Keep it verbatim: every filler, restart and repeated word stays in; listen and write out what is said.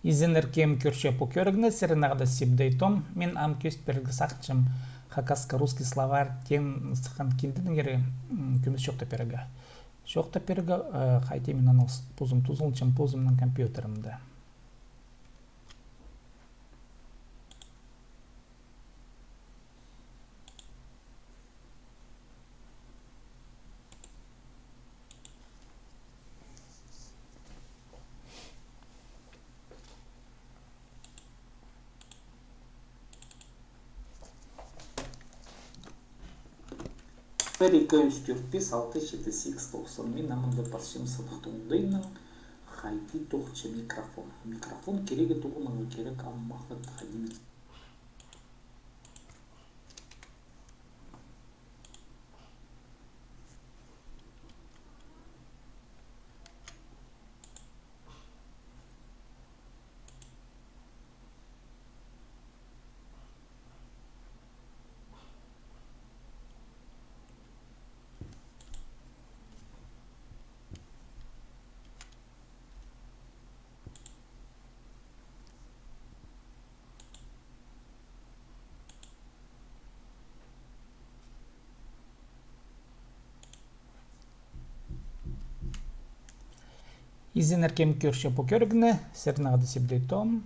Изеннер, кем кӧрче пу кӧрігні, сірернең хада Сибдей Том. Мин ам кӧзіт пирерге сағынчам хакасско-русский словарь теен сыххан кинденің ері, м, кӧмес чоохтап пирерге. Чоохтап пирерге, э, хайди мин аны с-, позым тузаланчам, позымның компьютерімде. Пір, ікі, ӱс, тӧрт, пис, алты, читі, сигіс, тоғыс. Мин амды парчам сабахтың оңдайынаң, хайди тоғынча микрофон. Микрофон кирегі тоғынарға кирек, ам мағлат хайди микрофон. Изеннер, кем кӧрче пу кӧрігні, сірернең хада Сибдей Том.